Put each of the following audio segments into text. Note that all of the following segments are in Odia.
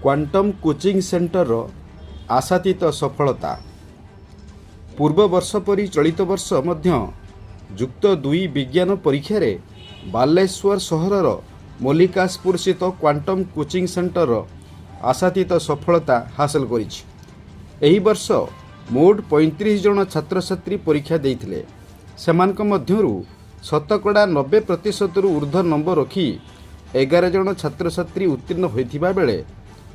କ୍ୱାଣ୍ଟମ୍ କୋଚିଂ ସେଣ୍ଟରର ଆଶାତୀତ ସଫଳତା। ପୂର୍ବ ବର୍ଷ ପରି ଚଳିତ ବର୍ଷ ମଧ୍ୟ ଯୁକ୍ତ ଦୁଇ ବିଜ୍ଞାନ ପରୀକ୍ଷାରେ ବାଲେଶ୍ୱର ସହରର ମଲ୍ଲିକାଶପୁରସ୍ଥିତ କ୍ୱାଣ୍ଟମ୍ କୋଚିଂ ସେଣ୍ଟରର ଆଶାତୀତ ସଫଳତା ହାସଲ କରିଛି। ଏହି ବର୍ଷ ମୋଟ 35 ଜଣ ଛାତ୍ରଛାତ୍ରୀ ପରୀକ୍ଷା ଦେଇଥିଲେ। ସେମାନଙ୍କ ମଧ୍ୟରୁ 90% ଉର୍ଦ୍ଧ୍ୱ ନମ୍ବର ରଖି 11 ଜଣ ଛାତ୍ରଛାତ୍ରୀ ଉତ୍ତୀର୍ଣ୍ଣ ହୋଇଥିବା ବେଳେ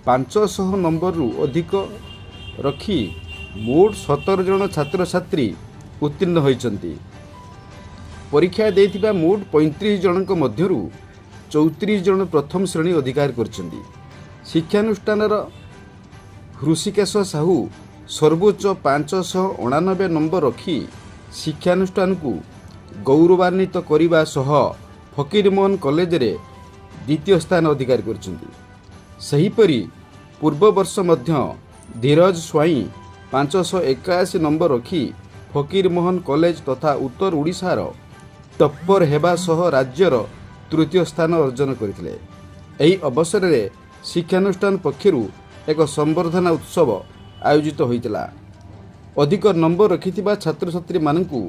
500 ନମ୍ବରରୁ ଅଧିକ ରଖି ମୋଟ 17 ଜଣ ଛାତ୍ରଛାତ୍ରୀ ଉତ୍ତୀର୍ଣ୍ଣ ହୋଇଛନ୍ତି। ପରୀକ୍ଷା ଦେଇଥିବା ମୋଟ 35 ଜଣଙ୍କ ମଧ୍ୟରୁ 34 ଜଣ ପ୍ରଥମ ଶ୍ରେଣୀ ଅଧିକାର କରିଛନ୍ତି। ଶିକ୍ଷାନୁଷ୍ଠାନର ହୃଷିକେଶ ସାହୁ ସର୍ବୋଚ୍ଚ 589 ନମ୍ବର ରଖି ଶିକ୍ଷାନୁଷ୍ଠାନକୁ ଗୌରବାନ୍ୱିତ କରିବା ସହ ଫକୀରମୋହନ କଲେଜରେ ଦ୍ୱିତୀୟ ସ୍ଥାନ ଅଧିକାର କରିଛନ୍ତି। ସେହିପରି ପୂର୍ବ ବର୍ଷ ମଧ୍ୟ ଧୀରଜ ସ୍ୱାଇଁ 581 ନମ୍ବର ରଖି ଫକୀରମୋହନ କଲେଜ ତଥା ଉତ୍ତର ଓଡ଼ିଶାର ଟପ୍ପର ହେବା ସହ ରାଜ୍ୟର ତୃତୀୟ ସ୍ଥାନ ଅର୍ଜନ କରିଥିଲେ। ଏହି ଅବସରରେ ଶିକ୍ଷାନୁଷ୍ଠାନ ପକ୍ଷରୁ ଏକ ସମ୍ବର୍ଦ୍ଧନା ଉତ୍ସବ ଆୟୋଜିତ ହୋଇଥିଲା। ଅଧିକ ନମ୍ବର ରଖିଥିବା ଛାତ୍ରଛାତ୍ରୀମାନଙ୍କୁ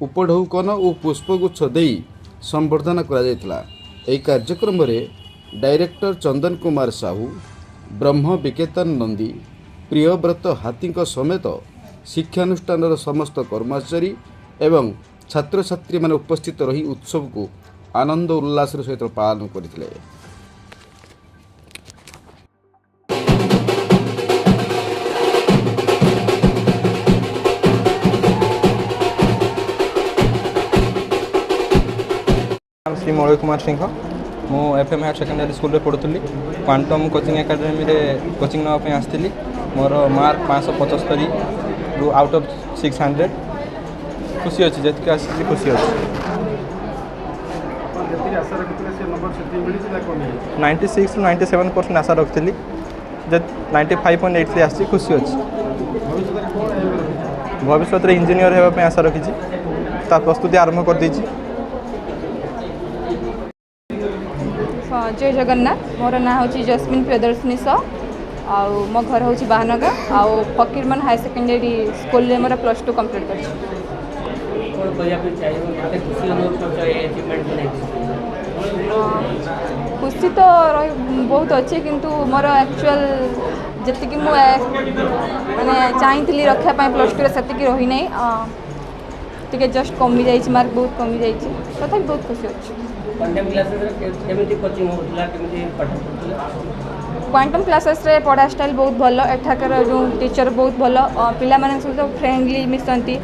ଉପଢୌକନ ଓ ପୁଷ୍ପଗୁଚ୍ଛ ଦେଇ ସମ୍ବର୍ଦ୍ଧନା କରାଯାଇଥିଲା। ଏହି କାର୍ଯ୍ୟକ୍ରମରେ ଡାଇରେକ୍ଟର ଚନ୍ଦନ କୁମାର ସାହୁ, ବ୍ରହ୍ମ ବିକେତନ ନନ୍ଦୀ, ପ୍ରିୟବ୍ରତ ହାତୀଙ୍କ ସମେତ ଶିକ୍ଷାନୁଷ୍ଠାନର ସମସ୍ତ କର୍ମଚାରୀ ଏବଂ ଛାତ୍ରଛାତ୍ରୀମାନେ ଉପସ୍ଥିତ ରହି ଉତ୍ସବକୁ ଆନନ୍ଦ ଉଲ୍ଲାସର ସହିତ ପାଳନ କରିଥିଲେ। ନାମ ଶ୍ରୀ ମଳୟ କୁମାର ସିଂହ। ମୁଁ ଏଫ୍ ଏମ୍ ହାୟର ସେକେଣ୍ଡାରୀ ସ୍କୁଲରେ ପଢ଼ୁଥିଲି। କ୍ୱାଣ୍ଟମ୍ କୋଚିଂ ଏକାଡେମୀରେ କୋଚିଂ ନେବା ପାଇଁ ଆସିଥିଲି। ମୋର ମାର୍କ 575ରୁ ଆଉଟ୍ ଅଫ୍ 600। ଖୁସି ଅଛି, ଯେତିକି ଆସିଛି ଖୁସି ଅଛି। ଯେତିକି ଆଶା ରଖିଥିଲେ, ସେ ନମ୍ବର ସେତିକି ମିଳିଛି ନା କମିଯାଇଛି? 96ରୁ 97% ଆଶା ରଖିଥିଲି ଯେ 95.83 ଆସିଛି, ଖୁସି ଅଛି। ଭବିଷ୍ୟତରେ କ'ଣ ଏମ୍ ରଖିଛି? ଭବିଷ୍ୟତରେ ଇଞ୍ଜିନିୟର ହେବା ପାଇଁ ଆଶା ରଖିଛି, ତା ପ୍ରସ୍ତୁତି ଆରମ୍ଭ କରିଦେଇଛି। ହଁ, ଜୟ ଜଗନ୍ନାଥ। ମୋର ନାଁ ହେଉଛି ଜସ୍ମିନ୍ ପ୍ରିୟଦର୍ଶିନୀ ସ ଆଉ ମୋ ଘର ହେଉଛି ବାହାନଗା ଆଉ ଫକୀରମୋହନ ହାୟର ସେକେଣ୍ଡାରୀ ସ୍କୁଲରେ ମୋର +2 କମ୍ପ୍ଲିଟ୍ କରିଛି। କ'ଣ କହିବା ପାଇଁ ଚାହିଁବ, କେତେ ଖୁସି ଅନୁଭବ କରୁଛ ଏ ଆଚିଭମେଣ୍ଟକୁ ନେଇକି? ଖୁସି ତ ରହି ବହୁତ ଅଛି, କିନ୍ତୁ ମୋର ଆକ୍ଚୁଆଲ୍ ଯେତିକି ମୁଁ ମାନେ ଚାହିଁଥିଲି ରଖିବା ପାଇଁ +2ରେ, ସେତିକି ରହିନାହିଁ। ଟିକେ ଜଷ୍ଟ କମିଯାଇଛି, ମାର୍କ ବହୁତ କମିଯାଇଛି। ତଥାପି ବହୁତ ଖୁସି ଅଛି। କ୍ୱାଣ୍ଟମ୍ କ୍ଲାସେସରେ କେମିତି କୋଚିଂ ହେଉଥିଲା, କେମିତି ପାଠ ପଢ଼ୁଥିଲେ? କ୍ୱାଣ୍ଟମ୍ କ୍ଲାସେସ୍ରେ ପଢ଼ା ଷ୍ଟାଇଲ୍ ବହୁତ ଭଲ। ଏଠାକାର ଯେଉଁ ଟିଚର୍ ବହୁତ ଭଲ, ପିଲାମାନଙ୍କ ସହିତ ଫ୍ରେଣ୍ଡଲି ମିଶନ୍ତି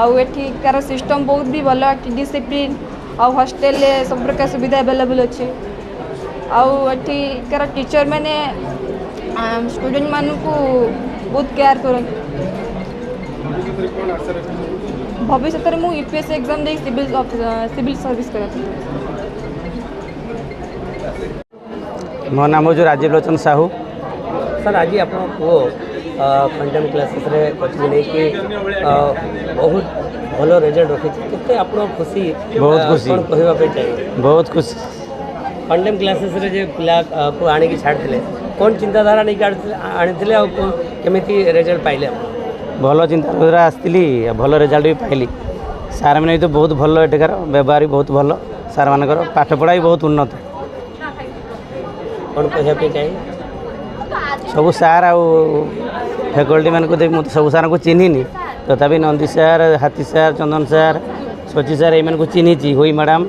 ଆଉ ଏଠିକାର ସିଷ୍ଟମ୍ ବହୁତ ବି ଭଲ, ଡିସିପ୍ଲିନ୍ ଆଉ ହଷ୍ଟେଲରେ ସବୁ ପ୍ରକାର ସୁବିଧା ଆଭେଲେବୁଲ୍ ଅଛି। ଆଉ ଏଠିକାର ଟିଚର୍ ମାନେ ଷ୍ଟୁଡେଣ୍ଟମାନଙ୍କୁ ବହୁତ କେୟାର କରନ୍ତି। ଭବିଷ୍ୟତରେ କ'ଣ ଆଶା ରଖିଛନ୍ତି? ଭବିଷ୍ୟତରେ ମୁଁ ୟୁପିଏସସି ଏକ୍ଜାମ୍ ଦେଇ ସିଭିଲ୍ ସିଭିଲ୍ ସର୍ଭିସ୍ କରିବା ପାଇଁ। ମୋ ନାମ ହେଉଛି ରାଜୀବ ଲୋଚନ ସାହୁ। ସାର୍, ଆଜି ଆପଣଙ୍କ ପୁଅ କ୍ୱାଣ୍ଟମ୍ କ୍ଲାସେସରେ କୋଚିଂ ନେଇକି ବହୁତ ଭଲ ରେଜଲ୍ଟ ରଖିଛି। କେତେ ଆପଣ ଖୁସି? ବହୁତ ଖୁସି। କ'ଣ କହିବା ପାଇଁ ଚାହିଁବେ? ବହୁତ ଖୁସି। କ୍ୱାଣ୍ଟମ୍ କ୍ଲାସେସରେ ଯେ ପିଲାକୁ ଆଣିକି ଛାଡ଼ିଥିଲେ, କ'ଣ ଚିନ୍ତାଧାରା ନେଇକି ଆଣିଥିଲେ ଆଉ କେମିତି ରେଜଲ୍ଟ ପାଇଲେ ଆପଣ? ଭଲ ଚିନ୍ତାଧାରା ଆସିଥିଲି ଆଉ ଭଲ ରେଜଲ୍ଟ ବି ପାଇଲି। ସାର୍ମାନେ ବି ତ ବହୁତ ଭଲ, ଏଠିକାର ବ୍ୟବହାର ବି ବହୁତ ଭଲ ସାର୍ମାନଙ୍କର, ପାଠପଢ଼ା ବି ବହୁତ ଉନ୍ନତ। କ'ଣ କହିବା ପାଇଁ ଚାହିଁବେ? ସବୁ ସାର୍ ଆଉ ଫ୍ୟାକଲ୍ଟିମାନଙ୍କୁ ଦେଖି, ମୁଁ ତ ସବୁ ସାର୍ଙ୍କୁ ଚିହ୍ନିନି, ତଥାପି ନନ୍ଦୀ ସାର୍, ହାତୀ ସାର୍, ଚନ୍ଦନ ସାର୍, ସଚି ସାର୍, ଏମାନଙ୍କୁ ଚିହ୍ନିଛି। ହୋଇ ମ୍ୟାଡ଼ାମ୍,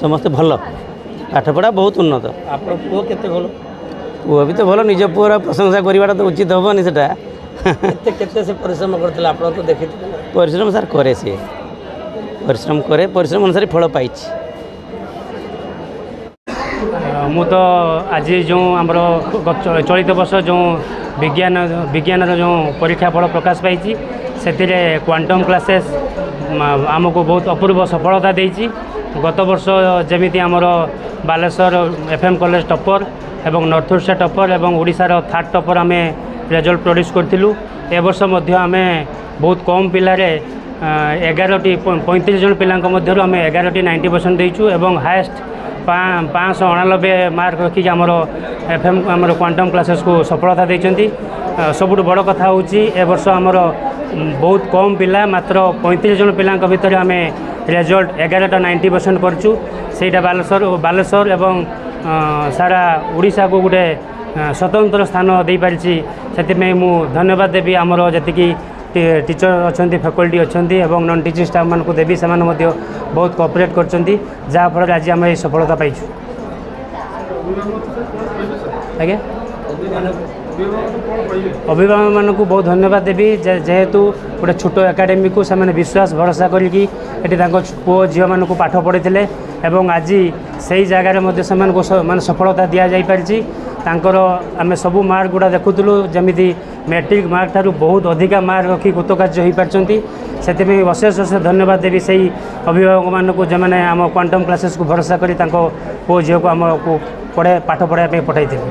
ସମସ୍ତେ ଭଲ, ପାଠପଢ଼ା ବହୁତ ଉନ୍ନତ। ଆପଣଙ୍କ ପୁଅ କେତେ ଭଲ? ପୁଅ ବି ତ ଭଲ। ନିଜ ପୁଅର ପ୍ରଶଂସା କରିବାଟା ତ ଉଚିତ ହେବନି ସେଟା। କେତେ କେତେ ସେ ପରିଶ୍ରମ କରିଥିଲେ, ଆପଣ ତ ଦେଖିଥିବେ ନା? ପରିଶ୍ରମ ସାର୍ କରେ, ସିଏ ପରିଶ୍ରମ କରେ, ପରିଶ୍ରମ ଅନୁସାରେ ଫଳ ପାଇଛି। ମୁଁ ତ ଆଜି ଯେଉଁ ଆମର ଚଳିତ ବର୍ଷ ଯେଉଁ ବିଜ୍ଞାନର ଯେଉଁ ପରୀକ୍ଷା ଫଳ ପ୍ରକାଶ ପାଇଛି, ସେଥିରେ କ୍ୱାଣ୍ଟମ୍ କ୍ଲାସେସ୍ ଆମକୁ ବହୁତ ଅପୂର୍ବ ସଫଳତା ଦେଇଛି। ଗତ ବର୍ଷ ଯେମିତି ଆମର Baleswar F M college topper ଏବଂ ନର୍ଥ ଓଡ଼ିଶା ଟପର୍ ଏବଂ ଓଡ଼ିଶାର ଥାର୍ଡ଼ ଟପର୍ ଆମେ ରେଜଲ୍ଟ ପ୍ରଡ୍ୟୁସ୍ କରିଥିଲୁ, ଏ ବର୍ଷ ମଧ୍ୟ ଆମେ ବହୁତ କମ୍ ପିଲାରେ 11ଟି, 35 ଜଣ ପିଲାଙ୍କ ମଧ୍ୟରୁ ଆମେ 11ଟି 90% ଦେଇଛୁ ଏବଂ ହାଏଷ୍ଟ 589 ମାର୍କ ରଖିକି ଆମର ଏଫ୍ ଏମ୍, ଆମର କ୍ୱାଣ୍ଟମ୍ କ୍ଲାସେସ୍କୁ ସଫଳତା ଦେଇଛନ୍ତି। ସବୁଠୁ ବଡ଼ କଥା ହେଉଛି, ଏ ବର୍ଷ ଆମର ବହୁତ କମ୍ ପିଲା, ମାତ୍ର 35 ଜଣ ପିଲାଙ୍କ ଭିତରେ ଆମେ ରେଜଲ୍ଟ 11ଟା 90% କରିଛୁ। ସେଇଟା ବାଲେଶ୍ୱର ଏବଂ ସାରା ଓଡ଼ିଶାକୁ ଗୋଟେ ସ୍ୱତନ୍ତ୍ର ସ୍ଥାନ ଦେଇପାରିଛି। ସେଥିପାଇଁ ମୁଁ ଧନ୍ୟବାଦ ଦେବି ଆମର ଯେତିକି ଟିଚର ଅଛନ୍ତି, ଫ୍ୟାକଲ୍ଟି ଅଛନ୍ତି ଏବଂ ନନ୍ ଟିଚିଂ ଷ୍ଟାଫ୍ମାନଙ୍କୁ ଦେବି। ସେମାନେ ମଧ୍ୟ ବହୁତ କୋଅପରେଟ୍ କରିଛନ୍ତି, ଯାହାଫଳରେ ଆଜି ଆମେ ଏହି ସଫଳତା ପାଇଛୁ। ଆଜ୍ଞା, ଅଭିଭାବକମାନଙ୍କୁ ବହୁତ ଧନ୍ୟବାଦ ଦେବି, ଯେହେତୁ ଗୋଟେ ଛୋଟ ଏକାଡେମୀକୁ ସେମାନେ ବିଶ୍ୱାସ ଭରସା କରିକି ଏଠି ତାଙ୍କ ପୁଅ ଝିଅମାନଙ୍କୁ ପାଠ ପଢ଼ିଥିଲେ ଏବଂ ଆଜି ସେଇ ଜାଗାରେ ମଧ୍ୟ ସେମାନଙ୍କୁ ମାନେ ସଫଳତା ଦିଆଯାଇପାରିଛି। ତାଙ୍କର ଆମେ ସବୁ ମାର୍କ ଗୁଡ଼ା ଦେଖୁଥିଲୁ, ଯେମିତି ମେଟ୍ରିକ୍ ମାର୍କ ଠାରୁ ବହୁତ ଅଧିକା ମାର୍କ ରଖି କୃତକାର୍ଯ୍ୟ ହୋଇପାରିଛନ୍ତି। ସେଥିପାଇଁ ଅଶେଷ ଅଶେଷ ଧନ୍ୟବାଦ ଦେବି ସେଇ ଅଭିଭାବକମାନଙ୍କୁ, ଯେଉଁମାନେ ଆମ କ୍ୱାଣ୍ଟମ୍ କ୍ଲାସେସ୍କୁ ଭରସା କରି ତାଙ୍କ ପୁଅ ଝିଅକୁ ଆମକୁ ପାଠ ପଢ଼ାଇବା ପାଇଁ ପଠାଇଥିଲେ।